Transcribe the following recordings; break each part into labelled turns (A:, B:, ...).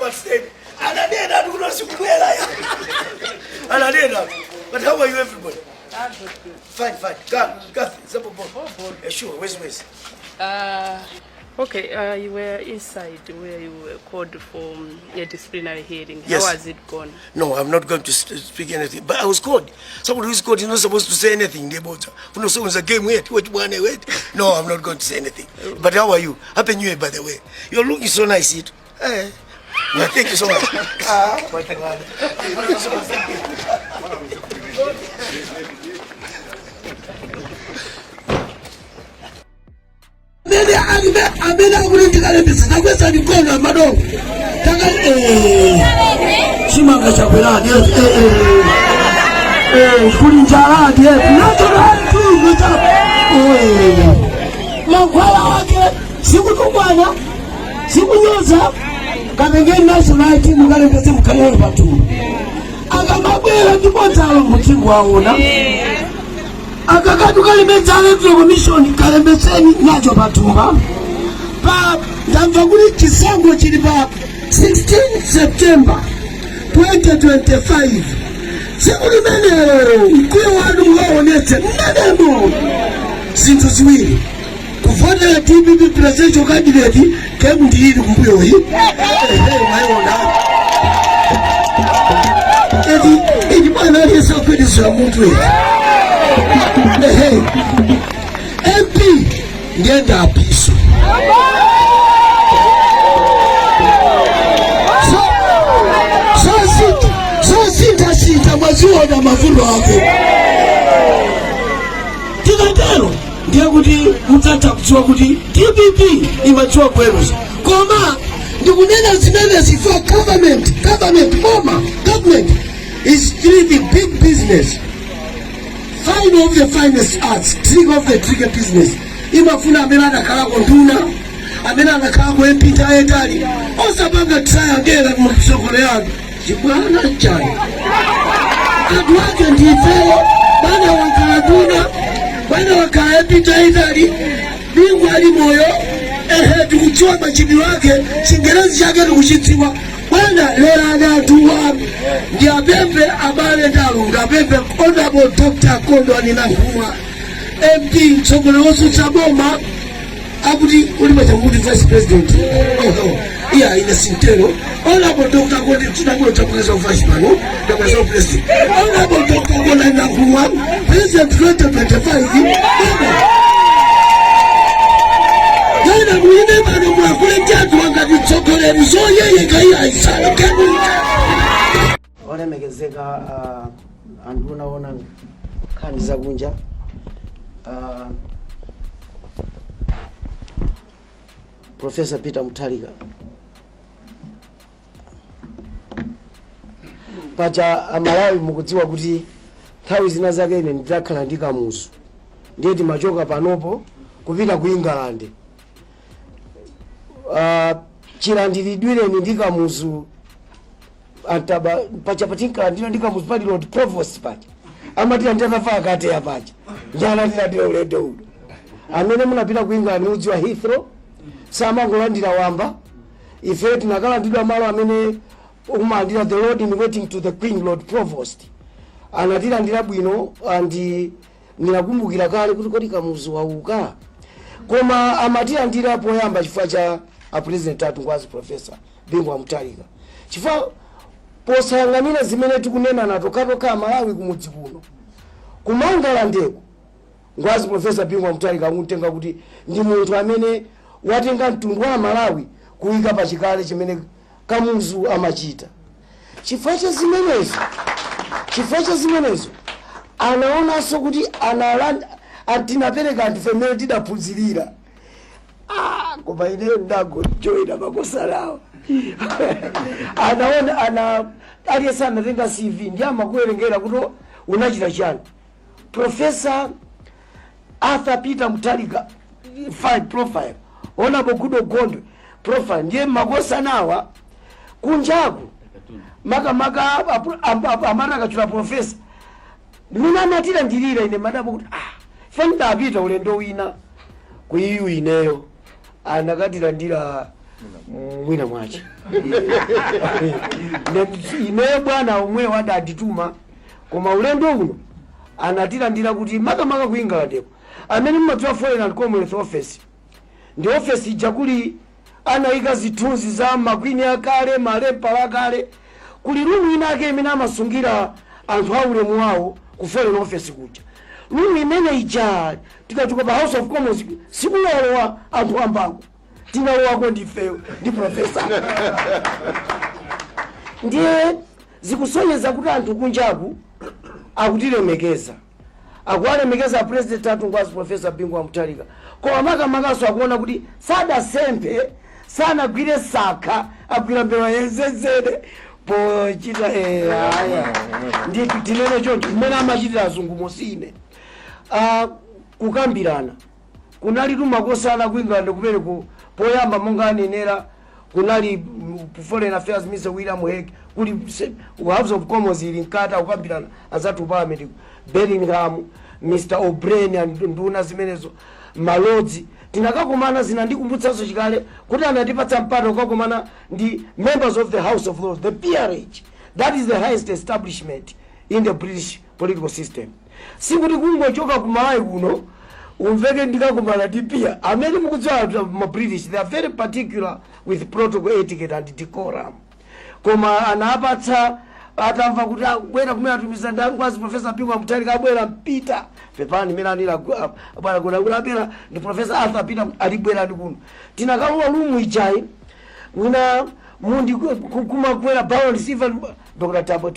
A: Past 10. Ananena ati kuti sikubwera ya. Ananena. But how are you, everybody? Fine, fine. Kathy, Zapo. Yeah, sure. Where's where's?
B: Okay, you were inside where you were called for a disciplinary hearing.
A: Yes.
B: How has it gone?
A: No, I'm not going to speak anything. But I was called. Somebody who's called is not supposed to say anything. Ndebota. Kuno so game, wait, wait, bwana, wait. No, I'm not going to say anything. But how are you? Happy New Year, by the way. You're looking so nice, it. Eh. Yeah, thank you so much. Ah, my God. Thank you so much. Thank you.
C: Amene alibe, amene akuti ndikalembetsa, takweza mikono amadongo taka chimanga chakweradi, kuli njaladi, national mankhwala wake sikutukwana, sikunyoza. Kapengeni national ID, mukalembetse, mukhalero pathupi. Akamabwera ndibodzalo mutsingo waona akakati ukalembetsa Electoral Commission, kalembetseni nacho pathumba pa. Ndamva kuti chisankho chili pa 16 September 2025. Tsiku limenelo mkwiyo wanu mukaonetse mmenemo zinthu ziwiri: kuvotera DPP presidential candidate, kemu ndiyili kumbuyoyi, mwayiona eti iti bwana aliyense kugwirizira munthu eti ehe MP ndiye ndapiso. So sintha mwaziona mavuto ake. Tikatero ndiye kuti mudzatha kudziwa kuti DPP imadziwa kuweruza. Koma ndikunena zimenezi for government, boma, government is doing big business, fine of the finest arts, trick of the tricky business. Imafuna amene anakhalako nduna, amene anakhalako MP tayetali, osapanga triangle msokolo yanu chibwana chani. Anthu ake ndifeyo. Bwana wakhala nduna, bwana wakhala MP tayitali, Bingu ali moyo, ehe, tikudziwa machidwi ake, Chingerezi chake tikuchidziwa. Bwana, lerani anthuwa. Ndi apempe abale ndi alongo, apempe Honorable Dr. Kondwani Nankhumwa MP, mtsogoleri wotsutsa boma, akuti uli chakuti vice president. Oho, iya, ine sintero. Honorable Dr. Kondi, tinabwera takweza vice pano, takweza president. Honorable Dr. Kondwani Nankhumwa, president 2025. Baba Gana mwine pano mwakule ndi wangati mtsogoleri zoyeyeka iya aisala kemuita.
D: Olemekezeka anduna oona nkhani zakunja, Professor Peter Mutharika, paja Amalawi mukudziwa kuti nthawi zina zake ine ndidakhala ndi Kamuzu, ndiye timachoka panopo kupita ku England. Chilandiridwireni ndi Kamuzu antaba pacha patinkalandira ndi Kamuzu pali Lord Provost pacha amatira ndatafa akateya pacha njanatilandira ulendo uno. Amene munapita ku England mudziwa Heathrow samangolandira wamba. Ife tinakalandidwa malo amene umalandira the lord in waiting to the Queen, Lord Provost, anatilandira bwino. Andi ndinakumbukira kale kuti kodi Kamuzu wauka, koma amatilandira poyamba chifukwa cha a president athu Ngwazi Professor Bingu wa Mutharika, chifukwa posayang'anira zimene tikunena nato katokha Malawi kumudzi kuno kumangalandeko, Ngwazi Professor Bingu wa Mutharika akutenga kuti ndi munthu amene watenga mtundu wa Malawi kuyika pachikale chimene Kamuzu amachita. Chifukwa cha zimenezo anaonanso kuti tinapereka anthu femene tidaphunzirira. Ah, koma ineyo ndagojoyina makosalawo. Anaona ana aliyense anatenga CV ndi amakuwerengera kuti unachita chani. Professor Arthur Peter Mutharika, fine profile. Honorable Goodall Gondwe, profile. Ndiye makosanawa kunjaku makamaka amati akachula professor mina amatilandirira. Ine madabo kuti ah, fe ndapita ulendo wina ku EU, ineyo anakatilandira. Mwina mwache ineyo bwana omwewo adatituma, koma ulendo uno anatilandira kuti makamaka ku Englandeko, amene mumadziwa Foreign and Commonwealth Office, ndi ofesi ija kuli anayika zithunzi za ma queen akale, ma emperor akale. Kuli room ina ake imene amasungira anthu aulemu wawo ku Foreign Office kuja. Room imene ija, tikachoka pa House of Commons, sikulolowa anthu ambako. Tinalowako ndifeyo ndi professor. Ndiye zikusonyeza kuti anthu kunjaku akutilemekeza, akuwalemekeza President athu Ngwazi Professor Bingu wa Mutharika, koma makamakaso akuona kuti sadasemphe, sanagwire sakha, agwira mbewa yenzenzene pochita. Aya, ndi tinene choncho mmene amachitira azungu mosine. Kukambirana kunali tumakosana ku England kumeneko. Poyamba, monga anenera, kunali Foreign Affairs Minister William Hague, kuli House of Commons ili mkati akukambirana azathu Parliament, Bellingham, Mr O'Brien and nduna zimenezo, ma Lords. Tinakakumana, zinandikumbutsanso chikale kuti anatipatsa mpata kukakumana ndi members of the House of Lords, the peerage. That is the highest establishment in the British political system. Sikuti kungochoka ku Malawi kuno umveke ndikakumana ndi peer. Amene mukudziwa ma British, they are very particular with protocol, etiquette and decorum. Koma anapatsa, atamva kuti abwera kumene atumiza ndangwazi Professor Bingu Mutharika, abwera mpita pepani imene anila bwana kuna kuti abwera ndi Professor Arthur Peter, alibwera ndi kuno. Tinakalowa room ijayi, mwina mundi kumakwera Baroness Evan, Dr Tambo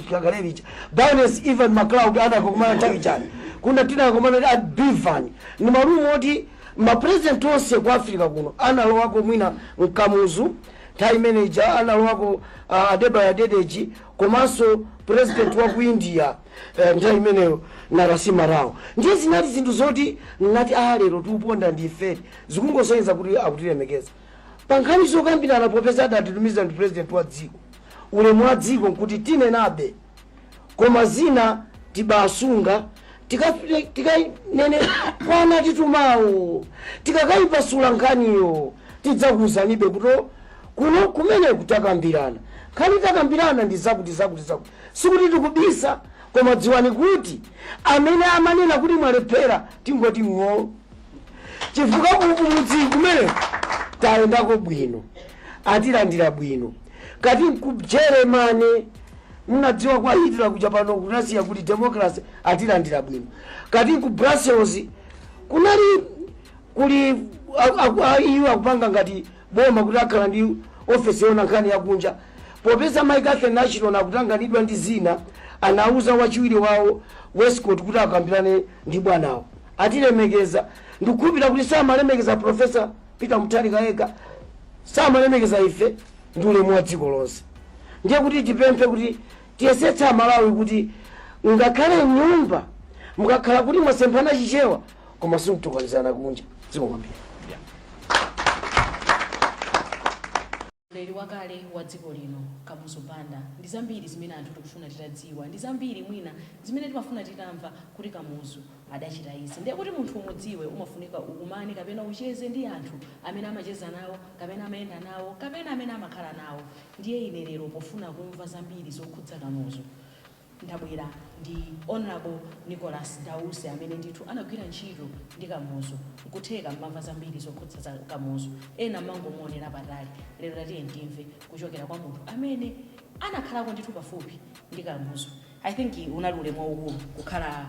D: Kakalevich, Baroness Evan MacLeod anakumana nthawi chani kuna, tinakumana ndi at Bevan. Ni ma room oti ma president onse ku Africa kuno analowako, mwina Mkamuzu nthawi imeneja analowako, Adebayo Adedeji, komanso president wa ku India nthawi imeneyo Narasimha Rao. Ndiye zinali zinthu zoti nati a lero tiuponda ndife. Zikungosonyeza kuti akutilemekeza pa nkhani zokambirana, popeza adatitumiza ndi president wa dziko. Ulemu wa dziko nkuti tinenabe, koma zina tibasunga tikanene kwana titumawo. Tikakayipasula nkhaniyo, tidzakuwuzanibe kuti kuno kumene kutakambirana nkhani, takambirana ndi zakuti, zakuti, zakuti. Sikuti tikubisa, koma dziwani kuti amene amanena kuti mwalephera, tingoti ng'o, chifukwa kumudzi kumene tayendako bwino, atilandira bwino. Kati ku Germany, mnadziwa kwa Hitler kuja, pano kunasiya kuti democracy, atilandira bwino. Kati ku Brussels kunali kuli iwo akupanga ngati boma kuti akhala ndi ofesi yona nkhani yakunja. Popeza Mike Catherine Ashton akutanganidwa ndi zina, anauza wachiwiri wawo Westcott kuti akambirane ndi bwanawo. Atilemekeza. Ndikukhulupirira kuti samalemekeza Professor Peter Mutharika yekha, samalemekeza ife, ndi ulemu wa dziko lonse. Ndiye kuti tipemphe kuti tiyesetse Amalawi kuti ngakhale nyumba mukakhala kuti mwasemphana Chichewa, koma simtukanizana kunja. Dziko kwambiri.
E: Mtsogoleri wakale wa dziko lino Kamuzu Banda, ndi zambiri zimene anthu tikufuna titadziwa, ndi zambiri mwina zimene timafuna titamva kuti Kamuzu adachita izi. Ndiye kuti munthu umudziwe, umafunika ukumane kapena ucheze ndi anthu amene amacheza nawo, kapena amayenda nawo, kapena amene amakhala nawo. Ndiye ine lero pofuna kumva zambiri zokhudza Kamuzu, ndabwera ndi Honorable Nicholas Dausi, amene ndithu anagwira ntchito ndi Kamuzu. Nkutheka mmamva zambiri zokhudza za Kamuzu, ena mmangomuonera patali. Lero tatiye ndimve kuchokera kwa munthu amene anakhalako ndithu pafupi ndi Kamuzu. I think unali ulemu waukulu kukhala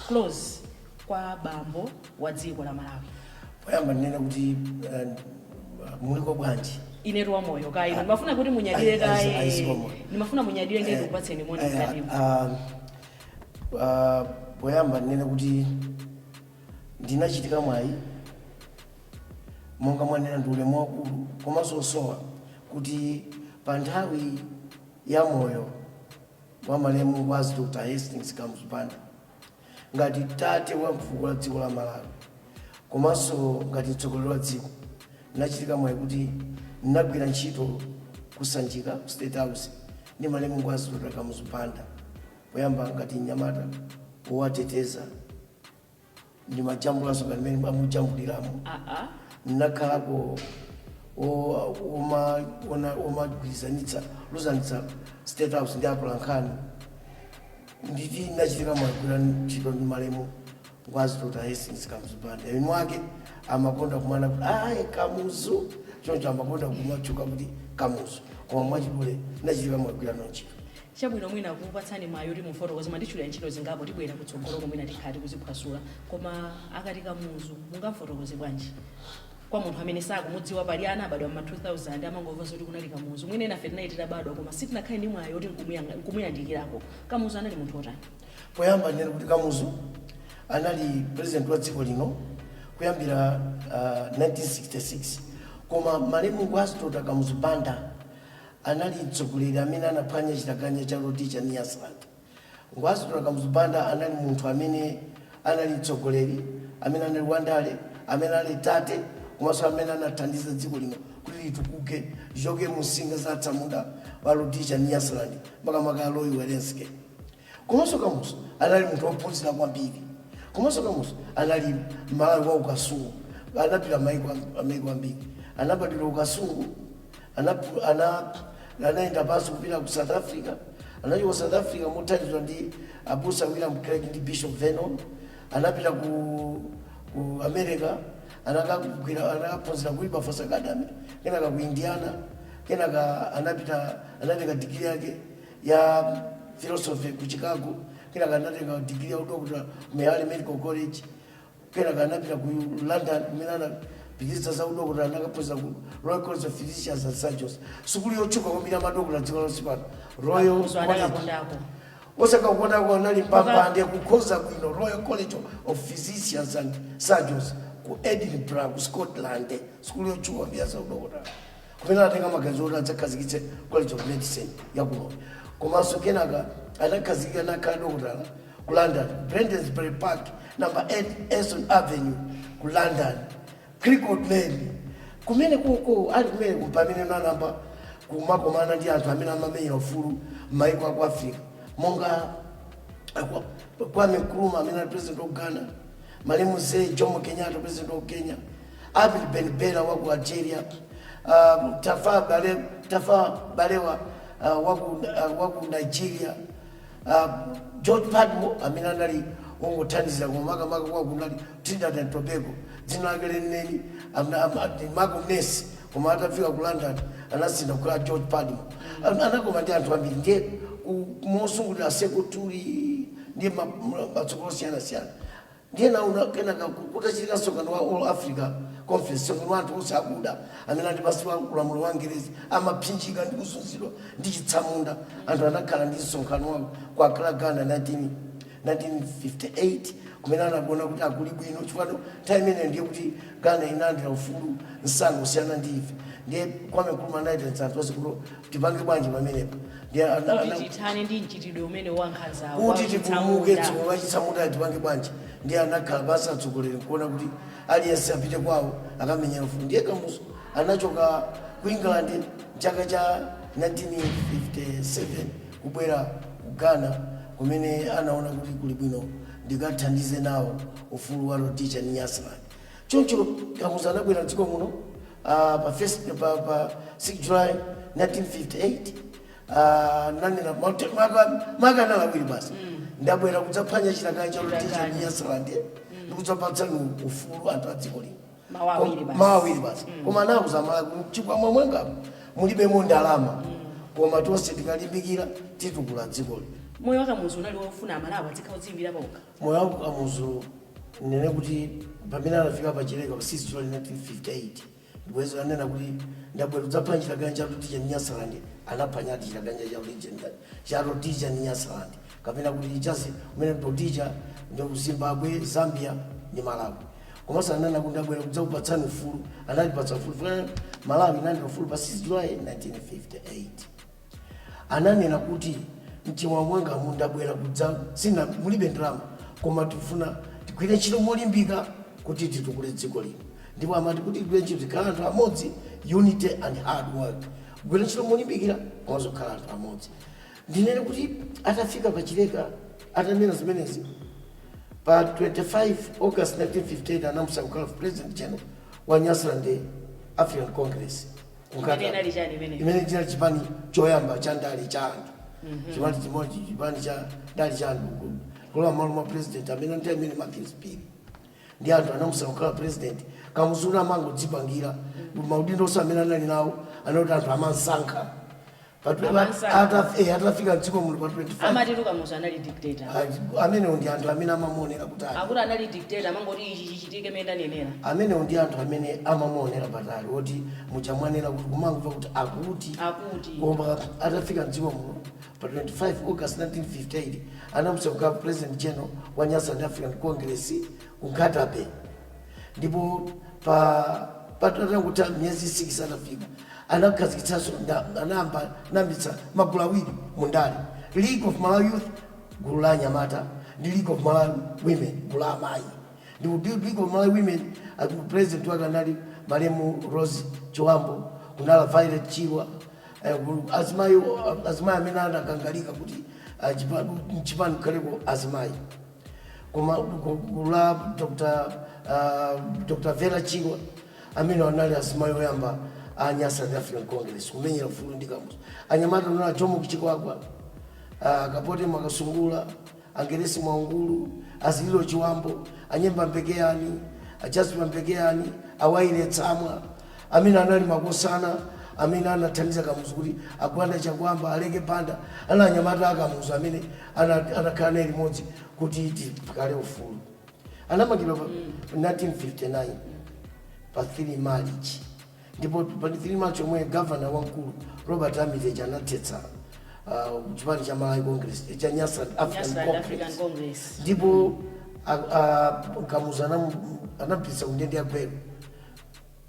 E: close kwa bambo wa dziko la Malawi.
A: Poyamba ndinene kuti muliko bwanji?
E: Inetu wa moyo kayi. Ndimafuna kuti munyadire kaye. Ndimafuna munyadire, ndiye ndikupatseni moni mkatimu.
A: Poyamba ndinene kuti ndinachitika mwayi, monga mwanena, ndi ulemu wakulu komanso osowa kuti pa nthawi ya moyo wa malemu Ngwazi Dr Hastings Kamuzu Banda, ngati tate wa mfuko la dziko la Malawi komanso ngati mtsogoleri wa dziko, nachitika mwayi kuti ndinagwira ntchito kusanjika ku State House ndi malemu Ngwazi Dr Kamuzu Banda, poyamba ngati mnyamata wowateteza, ndimajambulanso ngati mmene amujambuliramo. Ndinakhalako Omagwirizanitsa luzanitsa State House ndi atolankhani. Nditi nachitika mwagwira ntchito ndi malemu Ngwazi Dr Hastings Kamuzu Banda. Eni wake amakonda kumana kuti ayi Kamuzu, choncho amakonda kumatchuka kuti Kamuzu, koma mwachidule nachitika mwagwira ntchito.
E: Chabwino, mwina kupatsani mwayi kuti mufotokoze. Mwanditchulira ntchito zingapo, tibwera kutsogolo mwina tikhati kuziphwasula, koma akati Kamuzu mungamfotokoze bwanji kwa munthu amene sakumudziwa? Pali ana abadwa ma 2000, amangomva zoti kunali Kamuzu. Mwina nafe tinali titabadwa koma sitinakhale ndi mwayi oti nkumuyandikirako. Kamuzu anali munthu otani?
A: Poyamba ndinene kuti Kamuzu anali president wa dziko lino kuyambira 1966, koma malemu Ngwazi Dr Kamuzu Banda anali mtsogoleri amene anaphwanya chitaganya cha Rhodesia ndi Nyasaland. Ngwazi Dr Kamuzu Banda anali munthu amene anali mtsogoleri, amene anali wandale, amene anali tate, komanso amene anathandiza dziko lino kuti litukuke, lichoke mu nsinga za atsamunda wa Rhodesia ndi Nyasaland, makamaka Roy Welensky. Komanso Kamuzu anali munthu wophunzira kwambiri. Komanso Kamuzu anali Malawi wa ukasungu, anapita maiko ambiri, anabadwira ukasungu, anayenda pansi kupita ku South Africa. Anachoka South Africa mothandizidwa ndi abusa William Craig ndi Bishop Vernon. Anapita ku America, anakagwira, anakaphunzira ku Wilberforce Academy, kenaka ku Indiana, kenaka anapita anatenga digiri yake ya philosophy ku Chicago, kenaka anatenga digiri ya udokota ku Meharry Medical College, kenaka anapita ku London kumene anapitiriza za udokota, anakaphunzira ku Royal College of Physicians and Surgeons, sukulu yotchuka kwambiri amadokota dziko lonse pano, Royal
E: Kamuzu
A: College.
E: Anakakondako.
A: Osakakondako, anali mpambande kukhoza bwino. Royal College of Physicians and Surgeons ku Edinburgh, ku Scotland, sukulu yotchuka kwambiri za udokota, kumene anatenga maganizo oti adzakhazikitse College of Medicine yakuno. Komanso kenaka anakhazikika, nakhala dokotala ku London, Brondesbury Park, number 8 Edson Avenue ku London, Cricklewood Lane. Kumene koko ali kumene pamene anayamba kumakomana ndi anthu amene amamenyera ufulu m'mayiko aku Africa, monga Kwame Nkrumah amene ali president wa Ghana, malemu Mzee Jomo Kenyatta, president wa Kenya, Abid Ben Bella wa ku Algeria, Tafawa Balewa wa ku Nigeria, George Padmore amene anali wongothandizira, koma makamaka kwa kunali Trinidad and Tobago, dzina lake lenileni ndi Malcolm Ness, koma atafika ku London anasintha kukhala George Padmore. Anakoma ndi anthu ambiri, ndiye mosungulira Sekou Toure ndiye matsogolo osiyanasiyana. Ndiye naona kenaka kutachitika msonkhano wa All Africa Conference, msonkhano wa anthu onse akuda amene ali pansi pa ulamuliro wa Angerezi, amapsinjika ndi kuzunzidwa ndi chitsamunda. Anthu anakhala ndi msonkhano wawo ku Accra, Ghana, 19 1958, kumene anakuona kuti akuli bwino, chifukwa nthawi imeneyo ndiye kuti Ghana inalandira ufulu msanga kusiyana ndi ife. Ndiye Kwame Nkrumah anayitanitsa anthu onse kuti tipange bwanji pamenepa. Ndiye
E: kuti tithane ndi mchitidwe umene wankhanzawo,
A: kuti tipulumuke
E: wachitsamunda.
A: tsoka lachitsamunda, tipange bwanji? Ndiye anakhala basi atsogoleri nkuona kuti aliyense apite kwawo akamenyera ufulu. Ndiye Kamuzu anachoka ku England mchaka cha 1957 kubwera ku Ghana, kumene anaona kuti kuli bwino ndikathandize nawo ufulu wa Rhodesia ndi Nyasaland. Choncho Kamuzu anabwera mdziko muno pa 6 July 1958, nanena mawu awiri basi: "Ndabwera kudzaphwanya chitaganya cha Rhodesia ndi Nyasaland ndikudzapatsani ufulu anthu a dziko lino."
E: Mawu awiri basi.
A: Mawu awiri basi. Koma anawuza Malawi, "Chikwama mwangapo mulibemo ndalama, koma tonse tikalimbikira titukula dzikoli."
E: Moyo wa Kamuzu unali wofuna Amalawi azikhala odziyimbira pokha.
A: Moyo wa Kamuzu, nene kuti pamene anafika pachileka pa 6 July 1958, ndibwezi anena kuti ndabwera kudzaphwanya chitaganya cha Rhodesia ndi Nyasaland, anaphwanyadi chitaganya cha Rhodesia ndi Nyasaland, kapena kuti chazi kumene Rhodesia ndi Zimbabwe, Zambia ndi Malawi. Komanso anena kuti ndabwera kudzakupatsani ufulu, anatipatsa ufulu. Fulani Malawi inalandira ufulu pa 6 July 1958. Ananena kuti mchimwa mwanga mundabwera kudza sina mulibe ndalama, koma tifuna tigwire ntchito molimbika kuti titukule dziko lino. Ndipo amati kuti tigwire ntchito tikhala anthu amodzi, unity and hard work, kugwira ntchito molimbikira komanso kukhala anthu amodzi. Ndinene kuti atafika pachileka, atanena zimenezi, pa 25 August 1958 anamusankha kukhala president general wa Nyasaland. African Congress.
E: Imene inali chani imene?
A: Imene chinali chipani choyamba cha ndale cha anthu, chipani chimodzi, chipani cha ndale cha anthu, kulowa malo mwa president amene nthawi imene Matthews Phiri, ndi anthu anamusankha kukhala president. Kamuzu amangodzipangira maudindo onse amene anali nawo, anati anthu amansankha.
E: Amansankha.
A: Atafika mdziko muno pa 25
E: Amati Kamuzu anali dictator.
A: Amenewo ndi anthu amene amamuonera kutali.
E: Akuti anali dictator, amangoti ichi chichitike mene ndanenera.
A: Amenewo ndi anthu amene amamuonera patali, oti muchamwanena kuti kumangomva kuti akuti.
E: Akuti.
A: Koma atafika mdziko muno pa 25 August 1958, anamusankha president general wa Nyasaland African Congress ku Nkhata Bay. Ndipo pa patatangotha miyezi 6 atafika, anakhazikitsanso anayamba nambitsa magulu awiri mundale: League of Malawi Youth, gulu la anyamata, ndi League of Malawi Women, gulu la amayi. Ndipo League of Malawi Women, president wake anali malemu Rose Chiwambo, kunala Violet Chirwa, azimayi amene anakangalika kuti mchipani kukhaleko azimayi. Koma gulu la Dr Vera Chirwa, amene anali azimayi oyamba a Nyasaland African Congress kumenyera ufulu ndi Kamuzu. Anyamata anali Jomo Chikwakwa, Kapote Mwakasungula, Angeresi Mwaungulu, Azililo Chiwambo, Anyemba Mpekeyani, Ajaspa Mpekeyani, Awaire Tsamwa, amene anali makosana amene anathandiza Kamuzu kuti agwanda Chakwamba, Aleke Banda, anali anyamata aKamuzu amene anakhala naye limodzi kuti tikale ufulu. Anamangidwa pa 1959 pa 3 March, ndipo pa 3 March omwe governor wamkulu Robert Armitage anathetsa chipani cha Malawi Congress, cha Nyasaland African
E: Nyasaland
A: Congress.
E: African Congress.
A: Ndipo Kamuzu anapititsa kundende ya Gwelo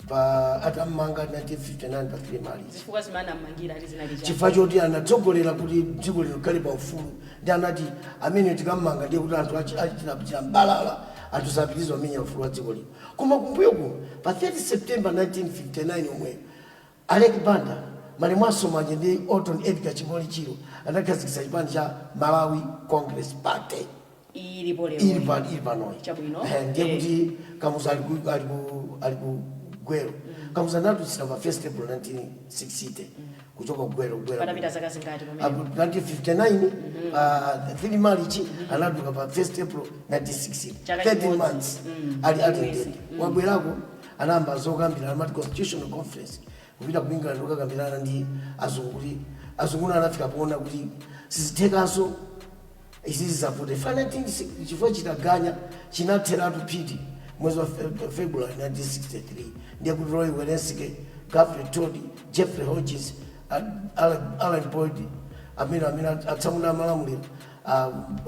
A: pa atamanga 1959 pa 3 March.
E: Zifukwa zimene anamangira ati zinali chani?
A: Chifukwa choti anatsogolera kuti dziko lino likhale pa ufulu, ndi anati amene tikammanga ndiye kuti anthu achita mbalala, anthu sapitiriza kumenya ufulu wa dziko lino. Koma kumbuyo kuno pa 30 September 1959 omweyo, Alec Banda, malemu Asomanje ndi Orton Edgar Chimoli Chirwa anakhazikitsa chipani cha Malawi Congress Party.
E: Ilipo lero?
A: Ili panoyi.
E: Chabwino.
A: Ndiye kuti Kamuzu ali ku Gwero. Kamuzu anatulutsidwa pa 1 April 1960 kuchoka ku Gwero kubwera.
E: Patapita zaka zingati pamene?
A: Apo 1959 3 March, anatuluka pa 1 April 1960.
E: Chaka
A: 13
E: chimodzi.
A: months ali
E: Mwezi.
A: ndende. Wabwerako, anayamba zokambirana, amati constitutional conference, kupita ku England kukakambirana ndi azungu, kuti azungu anafika poona kuti sizithekaso izi, zizavute fa 1960, chifukwa chitaganya chinatheratu phiti mwezi wa February 1963. Ndiye kuti Roy Welensky, Godfrey Todd, Jeffrey Hodges, Alan Boyd, amene atsamunda amalamulira,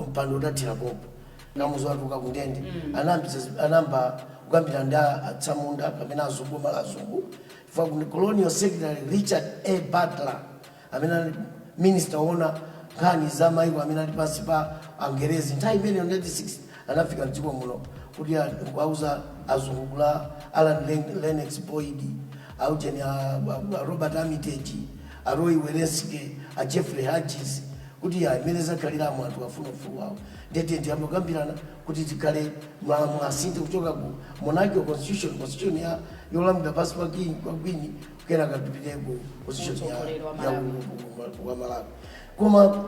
A: mpando udathera pompo. Kamuzu atuluka kundende, anayamba kukambirana ndi atsamunda kapena azungu, mala azungu, chifukwa kuti colonial secretary Richard A Butler, amene ali minister woona nkhani za maiko amene ali pansi pa Angerezi nthawi imeneyo 1960, anafika mdziko muno kuti kuauza azungu kula Alan Lennox Boyd, aujeni a Robert Armitage, a Roy Welensky, a Jeffrey Hodges, kuti ya imene zakhaliramo anthu afuna ufulu wawo, ndete ndiyambokambirana kuti tikhale malamulo asinthe kuchoka ku monarchical constitution, constitution ya yolamulira pansi pa king, kwa queen, kenaka tipite ku constitution ya,
E: Mtsogoleri wa
A: ya
E: Malawi.
A: wa Malawi. Koma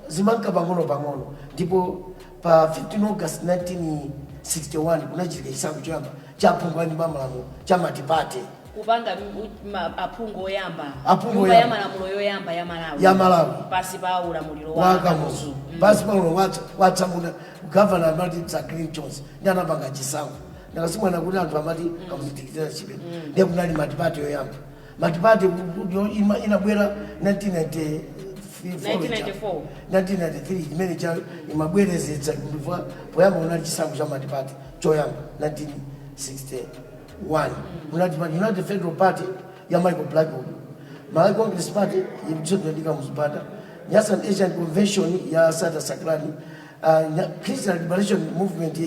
A: zimanka pang'ono pang'ono, ndipo pa 15 August 1961 kunachitika chisankho choyamba cha aphungu a nyumba ya malamulo cha multiparty.
E: Kupanga aphungu oyamba.
A: Aphungu
E: Nyumba ya
A: oyamba.
E: malamulo yoyamba ya Malawi.
A: Ya Malawi.
E: Pasi pa ulamuliro wa
A: wa Kamuzu, pansi pano watsamunda governor amati Sir Glyn Jones, ndi anapanga chisankho. Ndakasimwana kuti anthu amati Kamuzu dictatorship. Ndiye kunali multiparty yoyamba. Multiparty inabwera 1994.
E: 1994.
A: 1993 imene cha imabwerezetsa, chifukwa poyamba kunali chisankho cha multiparty choyamba 1961, kunali United Federal Party ya Michael Blackwood, Malawi Congress Party yemtsogoleri Kamuzu Banda, Nyasaland Asian Convention ya Sattar Saklani, Christian Liberation Movement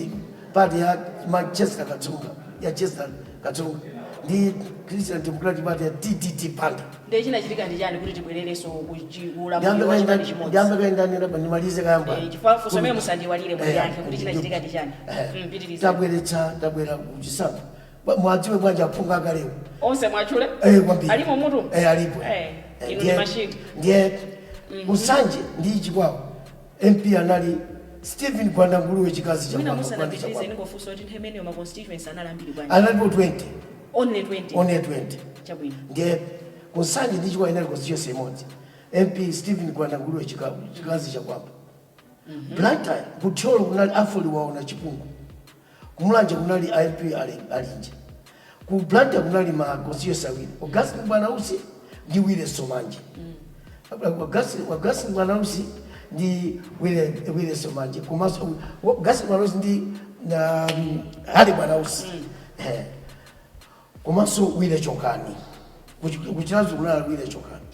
A: Party ya Manchester Katsunga, ya Chester Katsunga, ndi Christian Democratic Party ya TDT Banda.
E: Ndiye chinachitika ndi chani kuti tibwererenso ku ulamuliro wa chipani chimodzi?
A: Ndiyambe kaendanira, ndimalize kayamba.
E: Chifukwa funso imene musandiwalire, muyankhe kuti chinachitika ndi chani. Pitiriza.
A: Tabwera kuchisankho. Mwadziwe bwanji aphungu akalewo?
E: Onse mwachule?
A: Eh, kwambiri.
E: Alimo mutu?
A: Eh, alipo.
E: Eh,
A: Eh,
E: inu ndi machine.
A: Ndiye kuSanje ndi Chikwawa MP anali Stephen Gwandanguluwe, chikazi cha
E: Mwina
A: Gwanda- Gwanda
E: musanapitirize,
A: Chakwamba.
E: ningofunsa kuti nthawi imeneyo ma constituency anali ambiri bwanji?
A: Analipo 20.
E: Only 20?
A: Only 20.
E: Chabwino.
A: Ndiye kuSanje ndi Chikwawa inali constituency imodzi, MP Stephen Gwandanguluwe, chikazi Chakwamba. Blantyre, kuThyolo kunali Afoli Waona Chipungu, kuMulanje kunali MP Alinje. Ku Blantyre kunali ma constituency awiri, Augustine Bwanausi ndi Wile Somanje. Augustine Bwanausi ndi Wile Somanje, komanso Augustine Bwanausi ndi Ali Bwanausi. Eh. Komanso Wile Chokani. KuChiradzulu kunali Wile Chokani,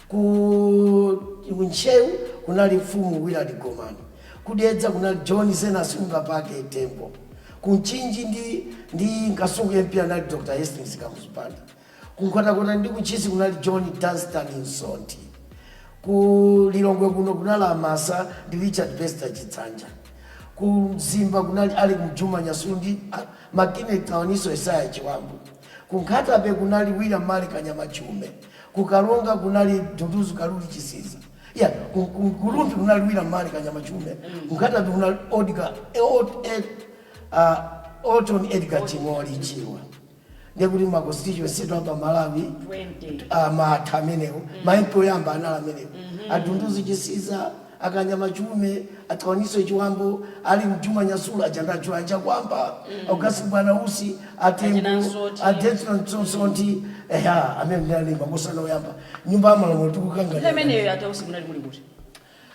A: ku Ntcheu kunali mfumu Willard Gomani, kuDedza kunali John Zenas Ungapake Tembo, kuMchinji ndi Nkasungu MP anali Dr Hastings Kamuzu Banda, kuNkhotakota ndi kuNtchisi kunali John Dunstan Nsonthi, ku Lilongwe kuno kunali Amasa ndi Richard Bester Chitsanja, ku Mzimba kunali Ali Mjuma Nyasulu ndi Makine Tawaniso Isaya Chiwambu, ku Nkhata Bay kunali William Mali Kanyama Chiume, ku Karonga kunali Dunduzu Kaluli Chisiza, ya ku Rumphi kunali William Mali Kanyama Chiume, ku Nkhata Bay kunali Odgar Orton Edgar Ching'oli Chiwa. Ndekuti ma constituency apa Malawi
E: 20.
A: Matha amenewo, ma MP oyamba anali amenewo, aDunduzu Chisiza, aKanyama Chiume, aTawaniso Chiwambo, Ali Mjuma Nyasulu, ajandacho aChakwamba, Augustine Bwanausi, aTembo,
E: Achina Nsoti.
A: aDetson Sonti, eya, amene ndinali makosana oyamba nyumba yamalamulo tikukangana.
E: Nthawi imeneyo atausi munali muli kuti?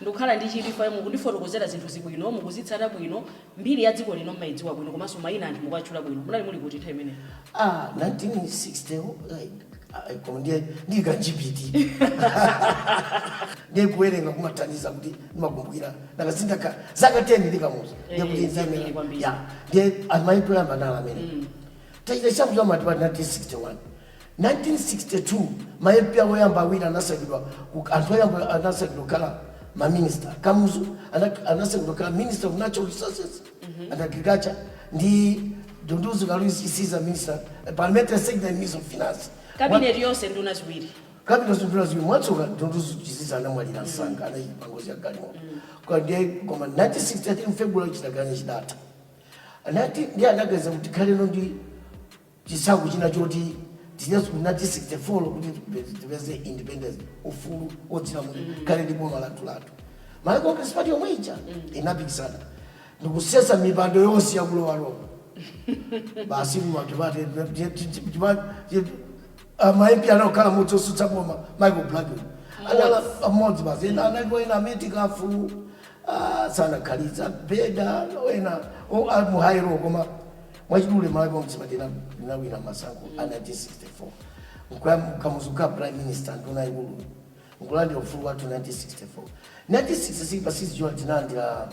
E: Ndikukhala ndi chidwi fa mukundifotokozera zinthu zibwino, mukuzitsata bwino, mbiri ya dziko lino mmayidziwa bwino, komanso mayina anthu mukuwatchula bwino. Munali muli kuti nthawi imeneyo?
A: Ah, 1960, koma ndiye ndika GPT, ndiye kuwerenga kumathandiza kuti ndimakumbukira ndakasindaka zaka 10 ndikamuza, ndiye kuti
E: Eh, zambiri kwambiri.
A: Ya, ndiye ma MP oyamba nala amene tachita chisankho cha multiparty 1961. 1962 ma MP oyamba awiri anasankhidwa, anthu oyamba anasankhidwa kukhala maminista, Kamuzu anasankhidwa kukhala Minister of Natural Resources and Agriculture, ndi Dunduzu Kalulu Chisiza minister, parliamentary secretary, Minister of Finance.
E: Cabinet yonse nduna ziwiri.
A: Cabinet nduna ziwiri. Mwatsoka Dunduzu Chisiza anamwalira msanga, anachita ngozi ya galimoto. Kwa ndiye koma 1963 February chitaganya chidatha. Anati ndiye anaganiza kuti khaleno ndi chisankho china choti tichasu 1964 kuti tipeze independence, ufulu wodzilamulira, khale ndi boma lathu lathu. Malawi Congress Party yomwe ija inapikisana ndikusesa mipando yonse yakulowalowa basi. Multiparty, ma MP anakhala mudzi osutsa boma, Michael Blackwood anala mmodzi basi. Ena analipo, ena ametikafu sanakhalitsa beda, ena muhairo. Koma mwachidule, Malawi Congress Party inawina masankho a 1964. Kamuzu ka prime minister, nduna ikulu, nkulandira ufulu wathu 1964. 1966 pa 6 June tinalandira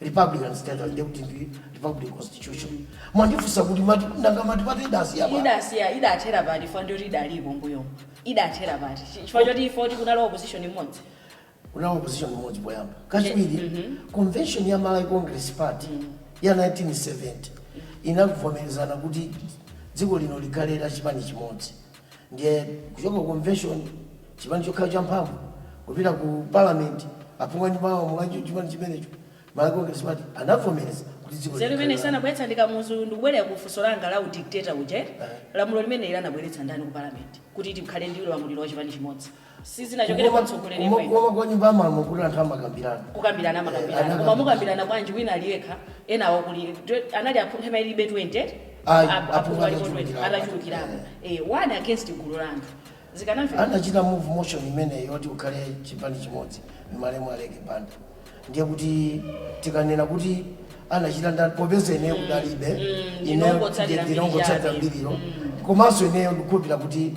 A: republican status, ndekuti ndi republic constitution. Mwandifunsa kuti nanga multiparty idasiya pa
E: Idasiya, idathera pati? Fa ndiyoti idalipo mbuyomo, idathera pati? Chifukwa choti ifo kunali opposition imodzi.
A: Kunali opposition imodzi poyamba. Kachiwiri, convention ya Malawi Congress Party ya 1970 inakuvomerezana kuti dziko lino likhale la chipani chimodzi. Ndiye kuchoka convention, chipani chokhala champhamvu kupita ku parliament, aphungu a nyumba ya chipani chimenecho, Malawi Congress Party anavomereza kuti dziko
E: Nzeru imene
A: likhale
E: sanabweretsa ndi Kamuzu. Ndikubwerera ku funso langa la udictator uja. Lamulo limene lanabweretsa ndani ku parliament kuti tikhale ndi ulamuliro wa chipani chimodzi? Sizinachokere kwa mtsogoleri yemweyo?
A: Koma kwa nyumba yamalamulo kuti anthu amakambirana.
E: Kukambirana amakambirana.
A: Anakambirana.
E: Koma mukambirana bwanji wina ali yekha, ena awo kuli anali aphungu ilibe 20?
A: Ayi,
E: aphungu
A: aphungu
E: alipo 20.
A: atachulukirapo.
E: Atachulukirapo, one against gulu la anthu, zikanamveka?
A: Anachita move motion imene yoti ukhale chipani chimodzi malemu Aleke Banda. Ndiye kuti tikanena kuti anachita ndani, popeza ineyo kudalibe,
E: ndinongotsatira mbiri
A: ndinongotsatira
E: chabe.
A: mbiriro. Komanso ineyo ndikukhulupirira kuti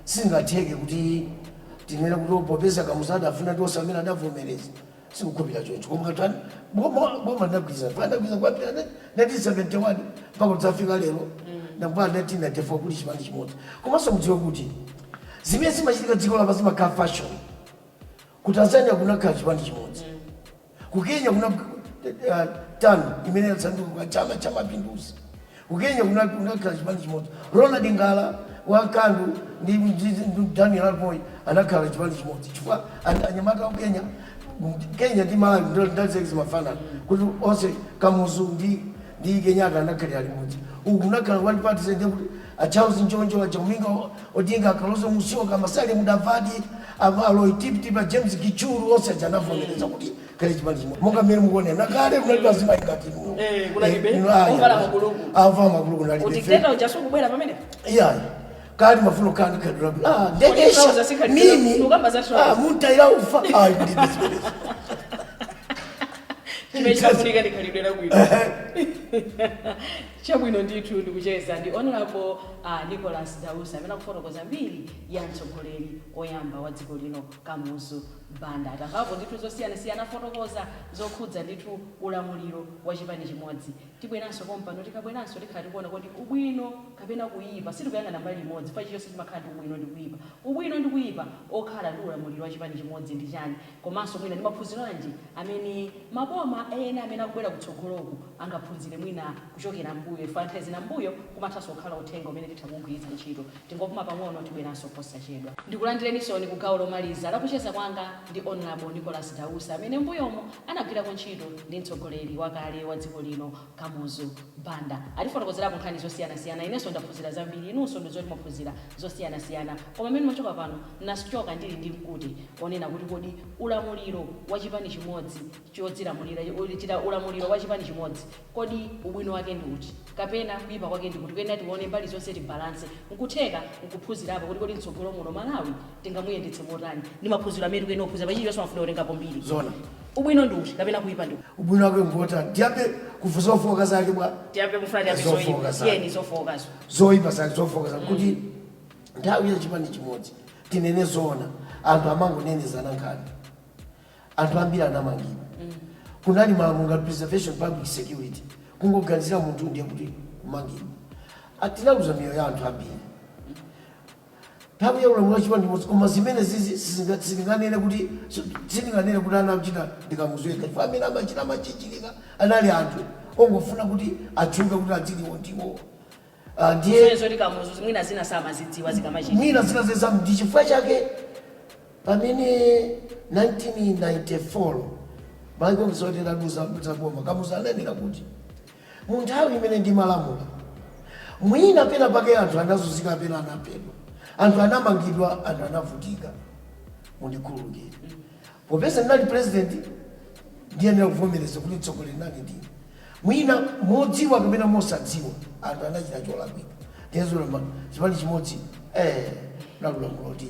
A: singatheke kuti tinene kuti popeza Kamuzu adafuna ndi onse amene adavomereza, sikukhulupirira choncho. Koma katani, boma linagwirizana, anagwirizana kwambira 1971 mpaka kudzafika lero, nakupa 1994 kuti chipani chimodzi. Komanso mudziwe kuti zimene zimachitika dziko lapansi zimakhala fashion. Ku Tanzania kunakhala chipani chimodzi, ku Kenya kuna TANU imene yatsanduka chama cha mapinduzi, Ku Kenya kunakhala chipani chimodzi. Ronald Ngala wa KANU ndi Daniel Arap Moi anakhala chipani chimodzi, chifukwa anyamata wa Kenya, Kenya ndi Malawi ndali zimafanana kuti onse Kamuzu ndi Kenyatta anakhalira limodzi. Uku kunakhala one party, ndiye kuti a Charles Njonjo, a Jaramogi Odinga, Kalonzo Musyoka, Musalia Mudavadi, a Loitiptip, a James Gichuru, onse aja anavomereza kuti khale chipani chimodzi, monga mmene mukuonera. Nakale kunalibe azimayi ngati inu.
E: Eh, kunalibe.
A: Eh, inu, aya.
E: Ovala mabuluku.
A: Avala mabuluku nalibe.
E: Udikteta uja sukubwera pamene?
A: Iyayi, kali mafuno kandi khadula, ah,
E: Kodi
A: ndekesha
E: trouser sikhalidwe?
A: Mimi
E: Ukamba za trouser.
A: Ah, muntaira ufa, ayi, kulibe zimenezo.
E: Chimene chimafunika ndi khalidwe labwino. Chabwino ndithu, ndikucheza ndi Honorable Nicholas Dausi amene akufotokoza mbiri ya mtsogoleri oyamba wa dziko lino, Kamuzu Banda. Atamvapo ndithu zosiyanasiyana, afotokoza zokhudza ndithu ulamuliro wa chipani chimodzi. Tibweranso pompano. Tikabweranso tikhala tikuona kuti ubwino kapena kuyipa, sitikuyang'ana mbali imodzi pa chilichonse, chimakhala ndi ubwino ndi kuyipa. Ubwino ndi kuyipa okhala ndi ulamuliro wa chipani chimodzi ndi chani, komanso mwina ndi maphunziro anji amene maboma ena amene akubwera kutsogoloku angaphunzire mwina kuchokera mbuyo? Ife nthawi zina mbuyo kumathanso kukhala uthenga umene titha kugwiritsa ntchito. Tingopuma pang'ono, tibweranso posachedwa. Ndikulandirenisoni ku gawo lomaliza lakucheza kwanga ndi Honorable Nicholas Dausi amene mbuyomo anagwirako ntchito ndi mtsogoleri wakale wa dziko lino, Kamuzu Banda. Atifotokozerapo nkhani zosiyanasiyana. Inenso ndaphunzira zambiri, inunso ndizoti mwaphunzira zosiyanasiyana. Koma mmene machoka pano, nasichoka ndili ndi mkute onena kuti kodi ulamuliro wa chipani chimodzi chodzilamulira, chita ulamuliro wa chipani chimodzi, kodi ubwino wake ndi uti kapena kuyipa kwake ndi kuti? Kuyenda tione mbali zonse, tibalance, nkutheka nkuphunzirapo kuti kodi mtsogolo muno Malawi tingamuyendetse motani? Ndi maphunziro amene tikuyenera kuphunzira. Pachilichonse mafuna kutengapo mbiri.
A: Zona.
E: Ubwino ndi uti kapena kuyipa ndi uti?
A: Ubwino wake ngotani? Tiyambe kufuza zofoka zake bwa.
E: Tiyambe, mufuna tiyambe
A: Zofoka
E: zoyipa?
A: zake.
E: Tiyeni zofokazo.
A: Zoyipa zake, zofoka zake, kuti nthawi ya chipani chimodzi, tinene zoona, anthu amangonenezana nkhani, anthu ambiri anamangidwa. Kunali malamulo ngati preservation public security, kungoganizira munthu ndiye kuti kumangidwa. Tinaluza miyoyo ya anthu ambiri nthawi ya ulamuliro wa chipani chimodzi. Koma zimene zizi sitinganene kuti anachita ndi Kamuzu yekha, chifukwa amene amachita amachinjirika anali anthu ongofuna kuti atchuke, kuti adziliwo ndiwo. Ah, ndiye
E: zimene zoti Kamuzu mwina zina samazidziwa zikamachita.
A: Mwina zina zezamu. Ndi chifukwa chake pamene 1994 Malawi Congress italuza boma, Kamuzu ananena kuti mu nthawi imene ndimalamula, mwina pena pake anthu anazunzika, pena anaphedwa, anthu anamangidwa, anthu anavutika, mundikhululukire. Popeza ndinali president, ndiyenera kuvomereza kuti mtsogoleri nani ndine. Mwina modziwa kapena mosadziwa anthu anachita cholakwika. Ndiyezolamba chipani chimodzi nalulamuloti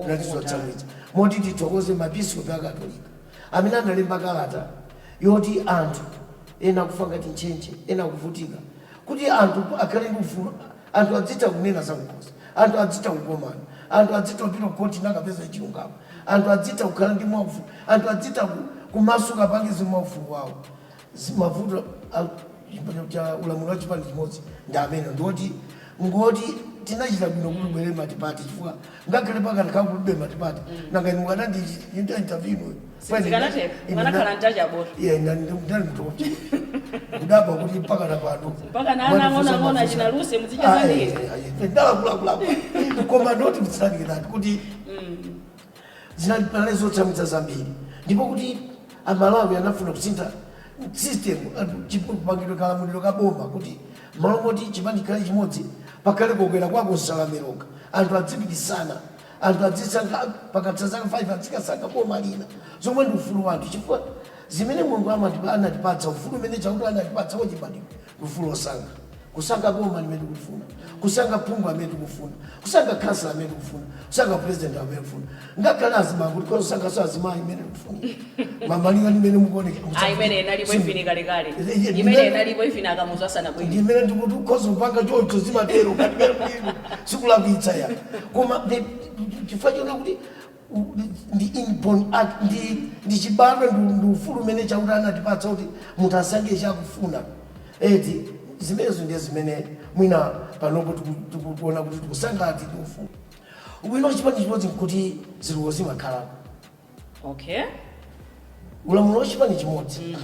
A: natizotsamwitsa moti tithokoze maepiskopi Akatolika amene analemba kalata yoti anthu ena akufa ngati ntchentche, ena akuvutika, kuti anthu akhale ndi ufulu, anthu adzitha kunena zakukhosi, anthu adzitha kukomana, anthu adzitha kupita kukoti nakapeza chilungamo, anthu adzitha kukhala ndi mwaufulu, anthu adzitha kumasuka pange zimwaufulu wawo. Mavuto cha ulamuliro wa chipani chimodzi ndi amene ndiwoti ngoti tinachita bwino kuti ubwere multiparty, chifukwa ngakhale pakati kakulibe multiparty, nanga inu mukanandi interview ino?
E: Sizikanateka, mukanakhala mtachaboto.
A: Iye ndali mtoto kudabwa kuti mpaka na pano.
E: Mpaka na ana ang'onoang'ono achina Luse muzicheza ndi.
A: Ndalakulakulaku, koma ndoti mtsilanikirati kuti zinali panali zotsamwitsa zambiri, ndipo kuti Amalawi anafuna kusintha system, kupangidwe kalamuliro ka boma, kuti malo moti chipani chikhale chimodzi, pakhale kokwera kwako nsalameroka, anthu adzipikisana, anthu adzisankha pakatha zaka 5, adzikasankha boma lina, zomwe ndi ufulu wa anthu, chifukwa zimene Mulungu anatipatsa, ufulu umene chakuti anatipatsa wachibadwidwe ndi ufulu wosankha, kusankha boma limene tikufuna, kusankha phungu amene tikufuna, kusankha khansala amene tikufuna, kusankha president amene tikufuna, ngakhale azimayi, kuti khoza azimayi imene tikufuna mamalinga ndimene mukuoneka.
E: Ah, imene inalipo ifini kalekale. Imene inalipo ifini aKamuzu asanabwere.
A: Ndimene ndikuti ukhoza kupanga choncho, zimatero sikulakwitsa ya. Koma chifukwa chona kuti ndi inborn act, ndi chibadwa, ndi ufulu umene chakuti anatipatsa kuti munthu asankhe chakufuna eti. Zimenezo ndiye zimene mwina panopo tikuona kuti tikusankha ati ndi ufulu. Ubwino wa chipani chimodzi nkuti ziluwo zimakhalapo. Ulamuliro wa chipani chimodzi,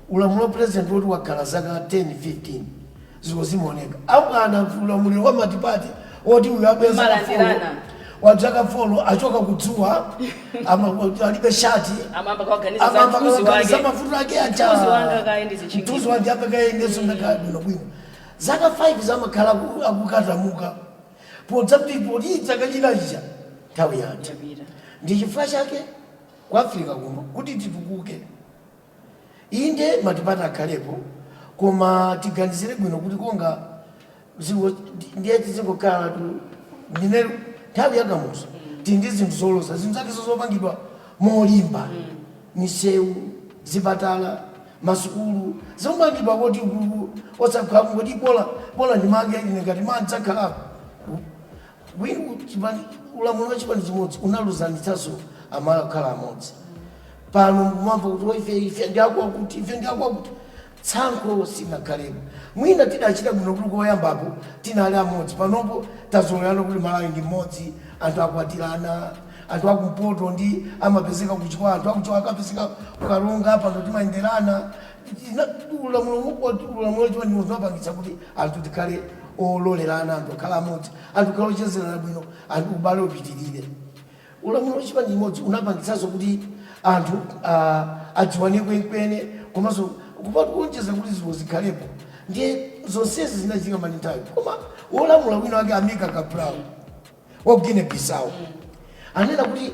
A: ulamuliro wa president woti wakhala zaka 10, 15, Ziko zimaoneka abwana, ulamuliro wa multiparty woti uyu abweza
E: Malandirana.
A: Wadzaka 4 achoka kudzuwa, alibe shati.
E: Amamba kawaganiza za
A: Amamba
E: mthunzi
A: kawaganiza
E: wake.
A: Mavuto ake acha.
E: Mthunzi wanga kaende zitchingiro.
A: Mthunzi wake apa kaendeso ndakhala bwino zaka 5 zamakhala akukatamuka podza kuti poti chaka chinachicha nthawi yatha.
E: Yapita.
A: Ndi chifukwa chake ku Africa kuno kuti titukuke, inde multiparty akhalepo, koma tiganizire bwino kuti konga ndiye tizingokhala tu ndine nthawi yakamuzu tili ndi zinthu zolosa, zinthu zake zopangidwa molimba, misewu, zipatala, masukulu zomangidwa kuti osakhala kuti bola bola ndimange ine ngati manzakhalapo. Ulamuliro wa chipani chimodzi unaluzanitsanso amala kukhala amodzi. Pano mwamva kuti, "Oh, ife ndiakwakuti, ife ndiakwakuti." Tsankho sinakhalepo. Mwina tidachita bwino kuti koyambapo tinali amodzi. Panopo tazolowerana kuti Malawi ndi mmodzi. Anthu akwatirana, anthu akumpoto ndi amapezeka kuchikwa, anthu akuchikwa akapezeka kukalonga. Pano timayenderana. Ulamuliro wa chipani chimodzi unapangitsa kuti anthu tikhale ololerana, anthu akhala amodzi, anthu khale ochezerana bwino, anthu ubale upitirire. Ulamuliro wa chipani chimodzi unapangitsanso kuti anthu adziwane kwenikweni, komanso kupatu kuonjeza kuti zinthu zikhalepo. Ndiye zonsezi zinachitika mali nthawi. Koma wolamula wina wake, Amilcar Cabral wa Guinea Bissau, anena kuti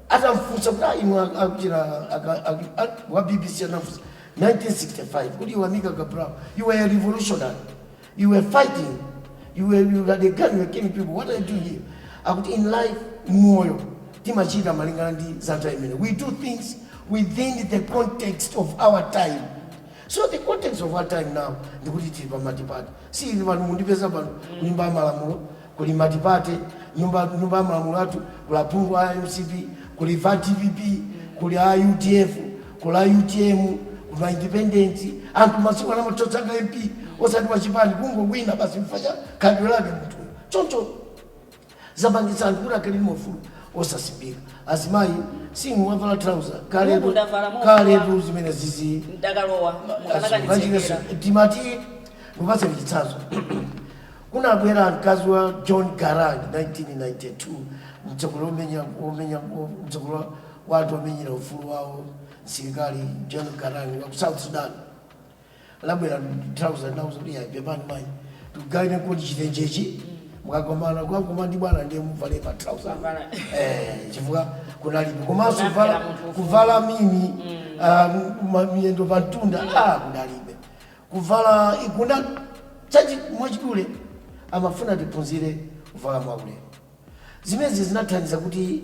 A: atamfunsa kuti, "Ah, inu," akuchita wa BBC anafunsa 1965 kuti, "Iwe Amilcar Cabral, you were a revolutionary, you were fighting, you had a gun, you were killing people. What are you doing here?" Akuti, "In life, moyo timachita malingana ndi za nthawi imene. We do things within the context of our time." So the context of our time now ndikuti tili pa multiparty. Si ili pano mundipeza pano kunyumba ya malamulo kuli multiparty. Nyumba ya malamulo athu kuli aphungu a MCP, kuli va DPP, kuli a UDF, kuli a UTM, kuli ma independent. Anthu masiku ano amatotsaga MP osati wachipani, kungowina basi mfa cha khalidwe lake munthuyo. Choncho zapangitsa anthu kuti akhale ndi maufulu osasimbika. Azimayi simuwavala trouser kaletu.
E: Mungu ndavala mofuwa.
A: Kaletu zimene zizi
E: Ndakalowa mukanakanditsekera.
A: Timati ndikupatseni chitsanzo. Kunabwera mkazi wa John Garang 1992, mtsogoleri omenya, mtsogoleri wa anthu omenyera ufulu wawo, msilikali John Garang wa ku South Sudan. Labwera trouser, nauza kuti, "Yayi, pepani mayi, tikugaine kuti chitenjechi mukakomana kwakoma ndi bwana ndiye muvale pa trouser."
E: Kuvala.
A: Chifukwa kunalibe. Komanso
E: Kunamvera
A: kuvala
E: munthu ufulu.
A: Kuvala mini, miyendo pa mtunda, kudalibe. Kuvala ikuna chachi mwachidule amafuna tiphunzire kuvala mwaulemu. Zimenezi zinathandiza kuti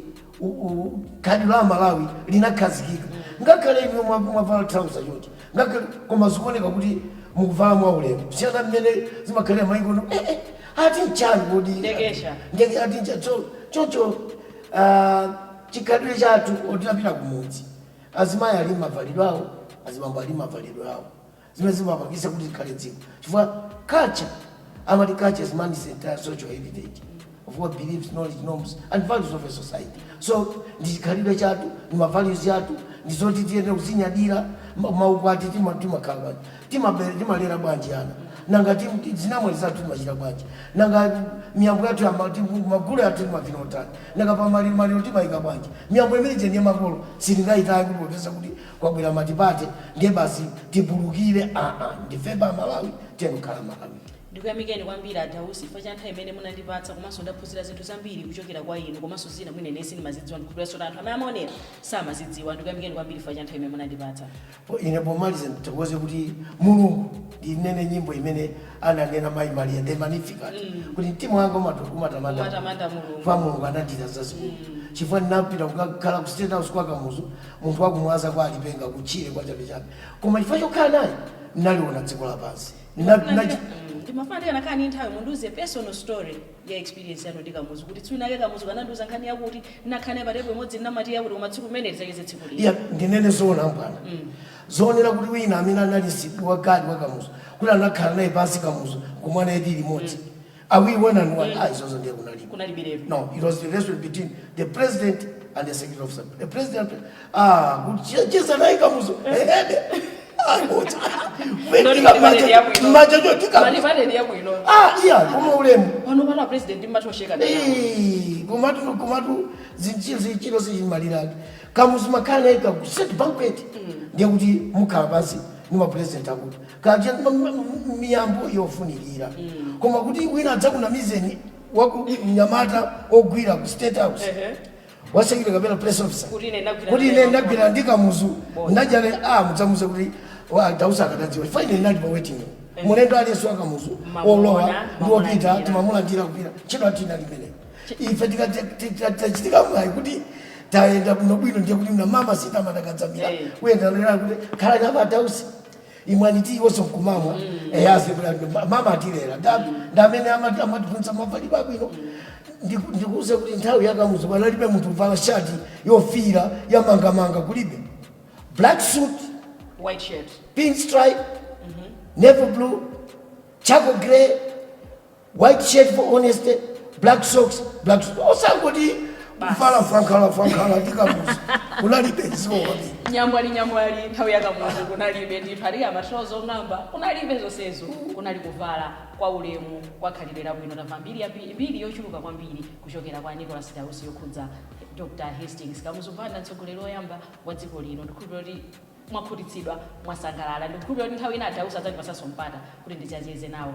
A: khalidwe la Malawi linakhazikika. Ngakhale inu mwavala trouser chonchi, ngakhale, koma zikuoneka kuti mukuvala mwaulemu, kusiyana mmene zimakhalira maiko no. Ati nchani kodi?
E: Ndekesha.
A: Ndeke ati nchani? So choncho chikhalidwe chathu otinapita kumudzi, azimayi ali mavalidwe awo, azibambo ali mavalidwe awo, zimene zimapangisa kuti tikhale dziko, chifukwa culture, amati culture is man's entire social heritage of what beliefs, knowledge, norms and values of a society. So ndi chikhalidwe chathu, ndi ma values athu, ndi zoti tiyenera kuzinyadira. Maukwati timakhala bwanji? Timalera bwanji ana? Nanga zinamwali zathu timachita bwanji? Nanga miyambo yathu magulu athu timavina otani? Nanga pa maliro timayika bwanji? Miyambo imene ije ndiye makolo, sitingayitaye kuti popeza kuti kwabwera multiparty ndiye basi tipulukire. Aa, ndife pa Malawi, tiye kukhala Malawi.
E: Ndikuyamikeni kwambiri a Dausi chifukwa cha nthawi imene munandipatsa, komanso ndaphunzira zinthu zambiri kuchokera kwa inu, komanso zina mwina ine sindimazidziwa, ndikuphunziranso kuti anthu amene amaonera samazidziwa. Ndikuyamikeni kwambiri chifukwa cha nthawi imene munandipatsa.
A: Ine pomaliza ndithokoze kuti Mulungu, ndinene nyimbo imene ananena mayi Maria, the Magnificat, kuti mtima wanga umatamanda
E: Umatamanda Mulungu.
A: Kwa Mulungu anachita zazikulu, chifukwa ndinapita kukakhala ku State House kwa Kamuzu, munthu wakumwaza kwa alipenga kutchire kwa chabechabe, koma chifukwa chokhala naye ndinaliona dziko lapansi.
E: Ndimafuna ndikanakhala ndi nthawi mundiuze personal story ya experience yanu ndi Kamuzu, kuti tsiku linake Kamuzu kanandiuza nkhani yakuti ndinakhala naye pa table imodzi, ndinamati yakuti, koma tsiku limene tidzacheze tsiku lina.
A: Iya, ndinene zoona mbwana, zoonera kuti wina amene anali sipi wa gadi wa Kamuzu, kuti anakhala naye pansi Kamuzu kumwa naye tili limodzi awiri, one and one, izozo ndiye kunalibe.
E: Kunalibiretu.
A: No, it was the relationship between the president and the security officer, the president. Kuti cheza naye Kamuzu ehede. Abodza.
E: Ndoti yabwino.
A: Mmaja cho tikamuzu.
E: Malipateni yabwino.
A: Ah, iya, koma ulemu.
E: Pano pala president mmatosheka.
A: Eh, komatu zinchilo zichimalirake. Kamuzu makhala naye ka set banquet. Ndiye kuti mukhala pansi ndi ma president akuti kaja miyambo yofunikira. Koma kuti wina adzakunamizeni waku mnyamata ogwira ku State House, wasekile kapena press officer,
E: Kuti ine ndagwira
A: kuti ine
E: naye.
A: ndagwira ndi Kamuzu, ndajale a mudzamuze kuti wa Dausi akadadziwa fa ine ndinali pa waiting room. Mulendo aliyense wa Kamuzu
E: Mamuona,
A: olowa ndi wopita
E: mamulandira.
A: Timamulandira kupita ntchito atina limeneyo. Ife tikachitika mwayi kuti tayenda bwino bwino, ndiye kuti mna mama sitamadakadzamira kuyenda lera kuti khala napa Dausi, imwani tiiwonso nkumamwa. Eyaze mama atilera ndamene amatiphunzitsa mavalidwe abwino. Ndikuuze kuti nthawi yakamuzu panalibe munthu uvala shati yofira yamangamanga, kulibe. Black suit,
E: white shirt,
A: pinstripe, navy blue, charcoal grey, white shirt for honesty, black socks, black socks. Osangoti kuvala frankhala frankhala ndikamuzu kunalibe zikokwambiri.
E: Nyambwali nyambwali nthawi yakamuzu kunalibe ndithu. Ati amatrozo ong'amba kunalibe zonsezo, kunali kuvala kwa ulemu, kwa khalidwe labwino. Tamva mbiri mbiri yochuluka kwambiri kuchokera kwa Nicholas Dausi yokhudza Dr Hastings Kamuzu Banda, mtsogoleri woyamba wa dziko lino. Ndikhulupirira kuti mwakhutitsidwa, mwasangalala. Ndikhulupirira kuti nthawi ina Dausi adzandipasanso mpata kuti ndidzacheze nawo.